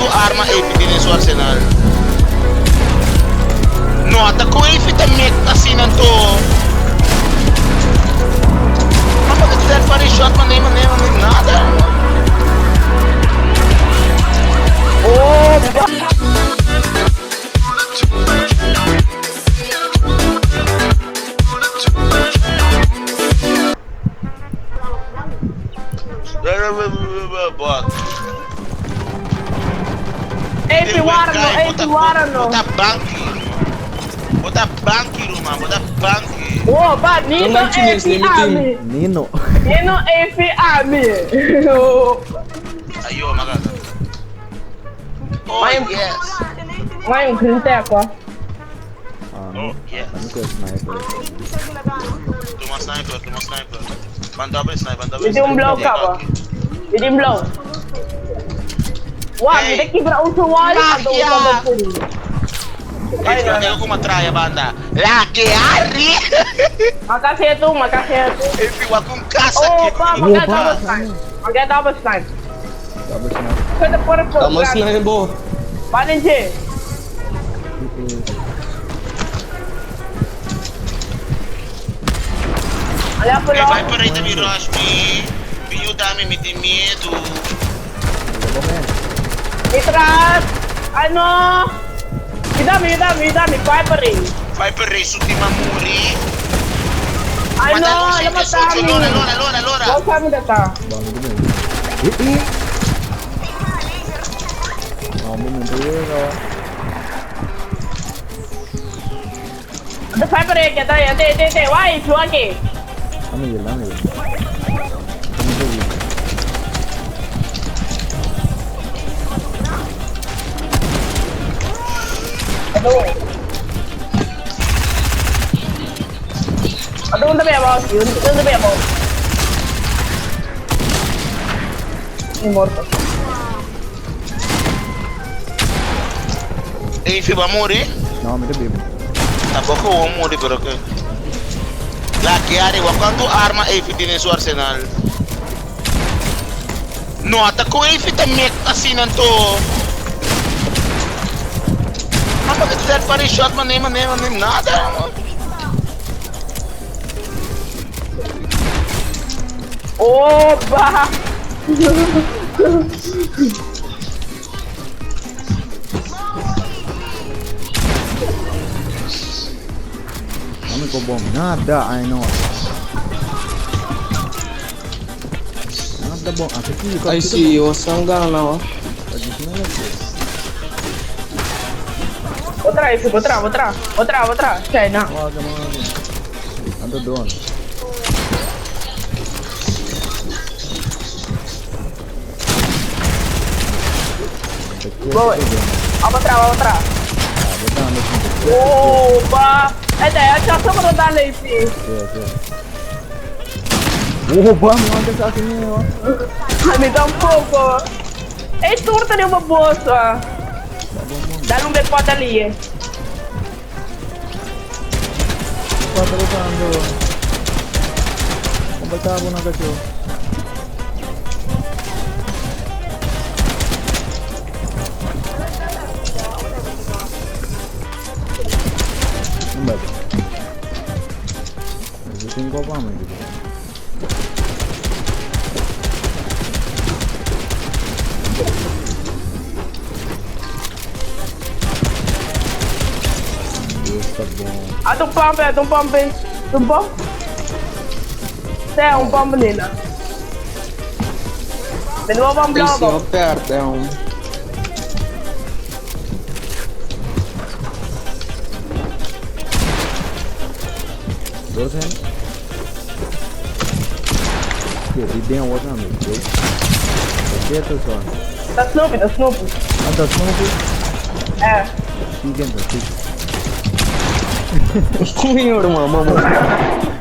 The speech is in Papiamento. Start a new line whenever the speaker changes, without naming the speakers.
Kuantu arma Efi tin den su arsenal? No ta ku Efi ta mek asina anto. Ma pa ke third party shot manera manera manera nada. Bot.
Ey,
Te
piwara no,
guy,
ey,
bota
piwara no.
bota banki. Bota banki Ruma, bota banki.
Oh, ba, Nino
Don't like
e
Chinese,
fi
let me think.
ami.
Nino.
Nino e fi ami. Oh,
Ayo, maganda. Oh,
May-
yes.
May un green tech, oh.
Ah,
Oh, yes.
Ano ko sniper?
Tuma sniper, tuma sniper. Ban double sniper, ban double
Hindi un blow
sniper.
ka ba? Hindi un blow. Wah,
Hey.
hindi kibra un suwal.
Magia.
Ay,
Ay,
no,
no, tengo como atrae banda. La que arri.
Makasih tu, makasih tu.
Efi wa con casa
Oh,
que.
pa,
Oh,
maganda
pa.
double snipe. Maganda double snipe.
Double sniper.
Kada pura pura.
Tama snipe bo.
Panin je. Ala
Eh,
pula.
vai por aí também, rush me. Me dame, me tem medo.
Double man.
Itras. Ano? Idami, idami, idami. Viper ring.
Vai per aí, sutima muri.
Ano? Alam mo
Allora,
tami.
allora, allora, allora.
Wow, kami data.
Bang itu man. Eh, eh. Oh, mo mo pero.
The Viper ring kata ya, te te te. Why chuaki?
Ano yun, ano yun. Ano yun?
Aduh. Aduh, untuk apa? Untuk apa? Immortal.
Efi va muri.
No, mi bebo.
Tampoco voy a morir, pero que. La que haré, ¿cuánto arma Efi tiene en su arsenal? No, atacó Efi también así, nanto. Ah, porque third party shot, man, man, man, nada.
Opa!
Ano ko bom? Nada, I know. Nada bom. Ah, kiki,
Ay si, wasang gana wa.
Otra vez, otra, otra, otra, otra. China.
Wag, wag. Ando doon.
Boy. Otra, otra. Opa! Eh, dai, accha sama dale isi.
Oh, bam, wag sa akin yun.
A mí tampoco. E torta di una bossa. Dale un bel po' da lì.
Patalo Kumbaltabo na kayo. Ano ba ito? Nagsiting ko pa, may dito. Dios, tá bom.
Ah, tu pump, tu pump. Tu pump. C'è un pump lì. De nuovo un
Ay si,
blocco.
o perde um.
Dos hen? Oké, die dingen wordt aan me. Oké, dat zo.
Da Snoopy, da Snoopy.
Ah, dat Snoopy?
Eh.
Die kent dat, die.
Kuya mama.